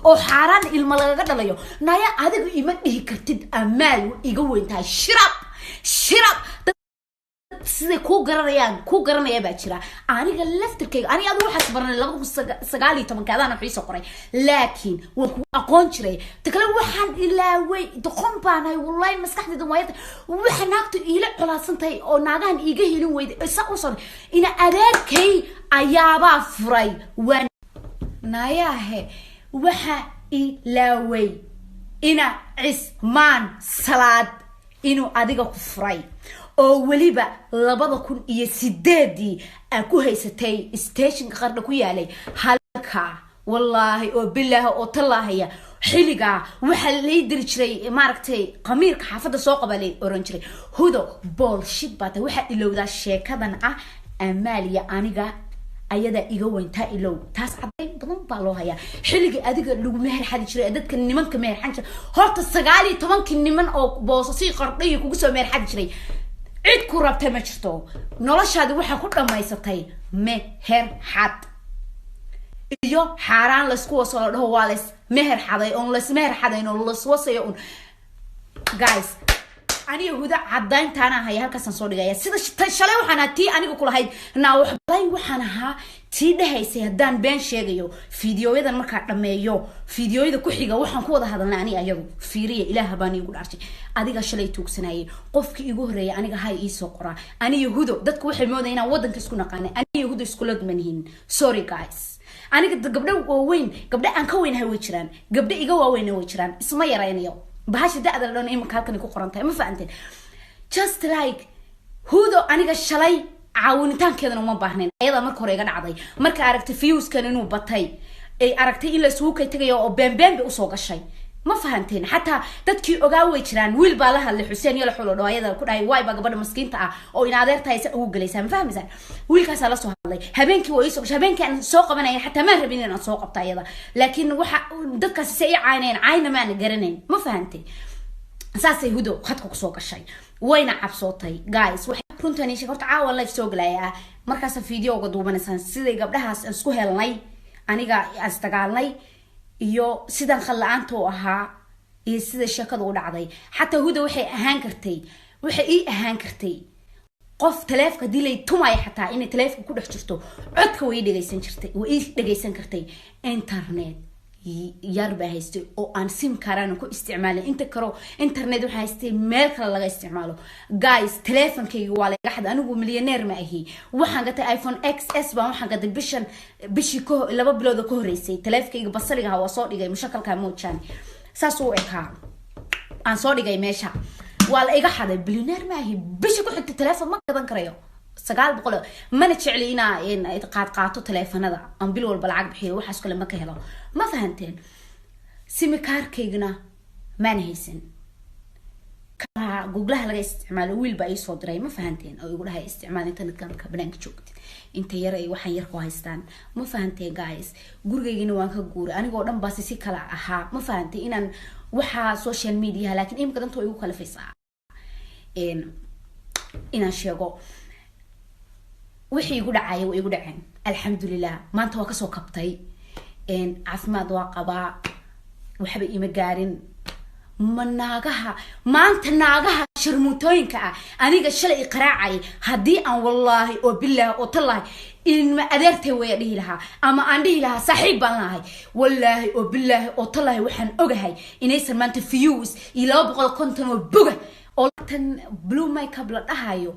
Oo xaaraan ilma lagaga dhalayo. Naya, adigu ima dhihi kartid Amaal iga weyn tahay. Shirab shirab, siday kuu garanayaan kuu garanaya baa jira. Aniga laftirkayga, aniga adigu waxaas baranay 2019-ka, adaana wax iisoo qoray, laakiin waan ku aqoon jiray. Ta kale, waxaan ilaaway, doqon baanahay wallahi, maskaxdayda waayata. Waxa naagtu iila colaadsan tahay oo naagahan iiga helin weyday sa usoo ina adeerkay ayaabaa furay. Waa nayaahe, waxa ilaaway ina Cismaan Salaad inuu adiga ku furay, oo weliba 2008-dii aa ku haysatay stationka Qardha ku yaalay halkaa. Wallaahi oo bilaahi oo tallaahaya, xilligaa waxaa lay diri jiray, maaragtay, qamiirka xaafadda soo qaba lay oran jiray. Hudo, bullshit baa tahay. Waxaa ilowdaa sheekadan ah Amaaliya aniga ayadaa iga weyntaa, ilow taas. Cadayn badan baa loo hayaa xilligii adiga lagu meher xadi jiray ee dadka nimanka meher xan jiray. Horta 19-kii niman oo Boosasii Qardhayi kugu soo meher xadi jiray, cid ku rabta ma jirto. Noloshaadi waxaa ku dhamaysatay meher xad iyo xaaraan laysku waso, la dhaho waa lays meher xaday oon lays meher xadayn oo layswasayo un. Guys, aniga Huda cadayntaana haya, halkaasaan soo dhigaya. Sida shalay waxaan ahaa tii aniga kulahayd naa waxbalay, waxaan ahaa tii dhahaysay haddaan been sheegayo fiidiyoyadan markaa dhameeyo, fiidiyoyada ku xiga waxaan ku wada hadalnay aniga ayagu. Fiiriya, Ilaah baan iigu dhaartay, adiga shalay tuugsanayay qofkii igu horreeyay aniga hay iisoo qoraa. Aniga Hudo, dadku waxay moodaya inaan waddanka isku naqaanay. Aniga Hudo iskulad manihin, sorry guys. Aniga gabdho waaweyn, gabdho aan ka weynahay way jiraan, gabdho iga waaweyna way jiraan. Isma yaraynayo bahasha da-da la dhan imanka halkan ku qoran tahay, ma fahanteen? Just like Hudo, aniga shalay caawinitaankeedana uma baahnayn. Ayadaa marka hore iga dhacday, marka aragtay viewskan inuu batay, ay aragtay in la isugu kay tagayo oo beenbeen bay usoo gashay, ma fahanteen? Xataa dadkii ogaa way jiraan. Wiil baa la hadlay, Xuseen Yala Xulo dho, ayada ku dhahay waay baa gabadha maskiinta ah oo in adeertahay sa ugu galaysaa, ma fahmaysaan? Wiilkaasaa lasoo hadlay habeenkii, waa iisoo gashay habeenkii aan soo qabanaya. Xataa maan rabin inaan soo qabto ayada, laakiin waxa dadkaasi se ii caynayeen, cayna maana garanayn, ma fahantay? Saasay Hudo khadka kusoo gashay, wayna cabsootay. Guys, runtan ii sheeg horta, caawa live soo galaya markaasa videoga duubanaysaan siday gabdhahaas aan isku helnay, aniga aan isdagaalnay, iyo sidaan khal la-aanta u ahaa, iyo sida sheekada u dhacday. Xataa Huda waxay ahaan kartay, waxay ii ahaan kartay qof taleefka hadii lay tumaya, xataa inay taleefka ku dhex jirto codka way dhegaysan jirtay, way ii dhegaysan kartay. Internet yar baa haystay oo aan sim karaan ku isticmaalay inta karo. Internet waxaa haystay meel kale laga isticmaalo. Guys, teleefonkayga waa laga xaday. Anigu millionaire ma ahi. Waxaan gatay iPhone XS baan waxaan gatay bishan, bishii ka 2 bilood oo ka horreysay. Taleefonkayga basaligaha waa soo dhigay, mushakalka moojaan saas u ekaa aan soo dhigay meesha, waa la iga xaday. Billionaire ma ahi. Bisha ku xigta teleefon ma gadan karayo, 900. Mana jecli inaa qaad qaato taleefanada aan bil walba lacag bixiyo, waxaas kale ma ka helo, ma fahanteen? Simikaarkaygana maana haysan, Googlaha laga isticmaalo wiil baa iisoo diray, ma fahanteen? Oo igu dhahay isticmaal internetka markaa banaanka joogtid, inta yar ay waxaan yar ku haystaan, ma fahanteen? Guys, gurigaygina waan ka guuray, anigoo dhan baasi si kala ahaa, ma fahantay? Inaan waxaa social mediaha, laakiin imika danta way igu kalifaysaa inaan sheego wixii igu dhacaya. Way igu dhaceen, alxamdulilah, maanta waa kasoo kabtay, caafimaad waa qabaa, waxba ima gaarin. Ma naagaha maanta, naagaha sharmuutooyinka ah aniga shalay i qaraacay, haddii aan wallaahi oo bilaahi oo tallaahi ilma adeertay waya dhihi lahaa ama aan dhihi lahaa saaxiib baan lahay, wallaahi oo bilaahi oo tallaahi waxaan ogahay inaysan maanta views iyo 250 oo boga oo tan blue makeup la dhahayo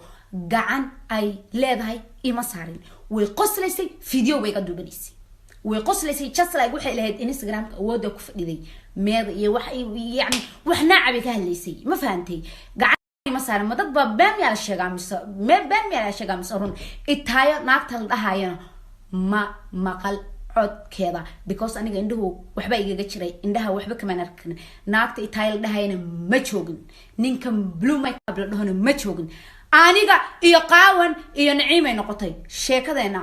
gacan ay leedahay ima saarin. Way qoslaysay, video way ga duubanaysay, way qoslaysay. Just like waxay lahayd Instagramka awoodda ku fadhiday meeda iyo wax, yani wax naaca bay ka hadlaysay, ma fahantay? Gacan ima saarin. Ma dad baa been miyaa la sheegaa mise been miyaa la sheegaa mise run? Itaayo naagta la dhahayana ma maqal codkeeda, because aniga indhuhu waxba igaga jiray, indhaha waxba kamaan arkin. Naagta itaayo la dhahayana ma joogin, ninkan blue makeup la dhahona ma joogin. Aniga iyo Qaawan iyo Naciimay noqotay sheekadeena.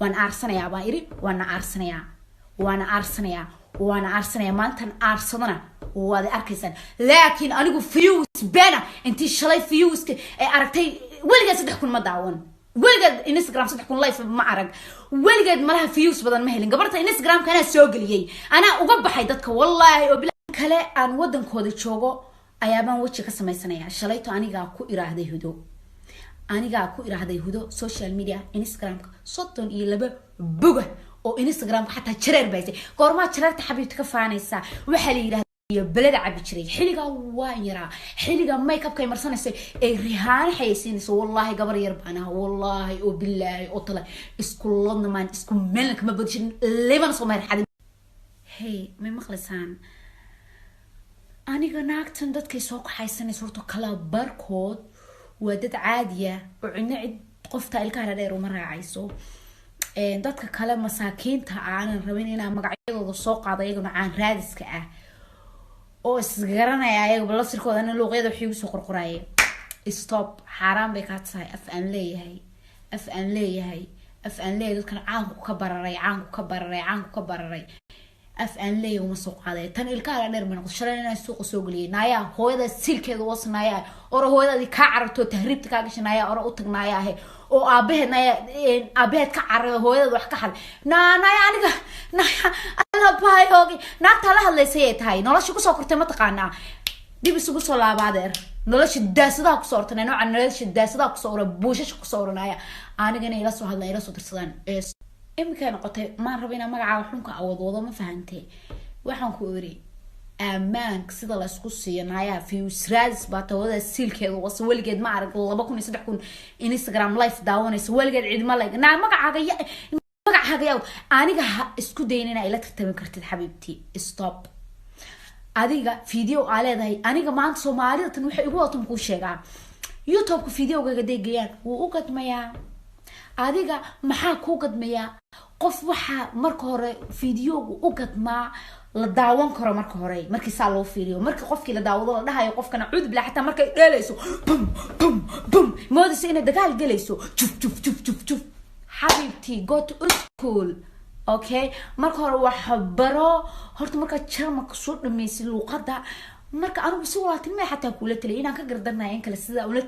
Waan aarsanayaa baan iri, waana aarsanayaa, waana aarsanayaa, waana aarsanayaa. Maantan aarsadana waad arkaysaan. Laakiin anigu views bena intii shalay viewska ay aragtay, weligaa 3000 ma daawan. Weligeed Instagram 3000 live ma arag, weligeed malaha views badan ma helin. Gabarta Instagramka anaa soo geliyey, anaa uga baxay dadka, wallaahi oo bila kale aan wadankooda joogo ayaabaan weji ka samaysanaya. Shalayto anigaa ku iraahday Hudo, anigaa ku iraahday Hudo social media Instagramka 32 boga oo Instagramka xataa jareer baysay. Goormaa jareerta, xabiibta, ka faanaysaa? Waxaa la yidhahda iyo beleda cabi jiray xilligaa waan yaraa, xilliga makeupka ay marsanayso ay Rihaano xayeysiinayso. Wallaahi gabar yar baan ahaa, wallaahi oo bilaahi oo tale, isku ladnamaan, isku meelna kama badishin, lebana soo meher xadin. Hey, may maqlaysaan? Aniga naagtan dadkay soo kaxaysanayso horta kala barkood waa dad caadiya oo cidna cid qofta ilkaha dheer uma raacayso. Dadka kale masaakiinta aanan rabin inaan magacyadooda soo qaado, iyaguna caan raadiska ah oo isgaranaya, ayagaba laftirkooda luuqyada wax igu soo qorqoraye. Stop, xaaraan bay kaa tahay. Af aan leeyahay, af aan leeyahay, af aan leeyahay, dadkan caanku ka bararay, caanku ka bararay, caanku ka bararay, af aan leeyahay uma soo qaaday. Tan ilkaha dheer ma noqdo shalay inaan suuqa soo geliyay. Naayaa, hooyada silkeeda was, naayaa ora, hooyadaadii kaa carartoo tahriibta kaa gashay, naayaa ora u tag, naayaa ahe oo aabaheed, naaya aabaheed ka cararay, hooyadaad wax ka xaday. Naa naaya, aniga naaya alla baayoogi naagtaa la hadlaysay ay tahay nolosha kusoo kortay, mataqaanaa? Dib isugu soo laabaadeer, nolosha daasadaha kusoo ortanay, nooca nolosha daasadaha kusoo ora, buushasha kusoo oranaya. Anigana ila soo hadlaan, ila soo dirsadaan. Imikay noqotay maan raba inaa magacaaga xunka awadwado, ma fahantay? Waxaan ku iri ammaanka sida la isku siiyo, naayaha views raadis baa tawada siilkeeda wasa. Weligeed ma arag 2000 iyo 3000 Instagram live daawanaysa, weligeed cidma like. Naa magacaaga ya, magacaaga ya, aniga ha isku dayin inaa ila tartami kartid, xabiibti. Stop. Adiga video aa leedahay, aniga maanta Soomaalida tan waxay igu wadato makuu sheegaa? YouTube-ka videogaga day geeyaan wuu u gadmayaa. Adiga maxaa kuu gadmayaa? Qof waxaa marka hore videogu u gadmaa la daawan karo marka hore, markii saa loo fiiriyo, markii qofkii la daawado la dhahayo qofkana cudub la, xataa markay dheelayso bum bum bum, moodaysa inay dagaal gelayso, juf juf juf juf juf. Xabiibtii, go to school, okay? Marka hore wax baro horta, markaa Jarmalka soo dhamaysid luuqada. Marka anigu si walaaltinimada xataa kula taliyay inaan ka gardarnaya in kale sidaa ula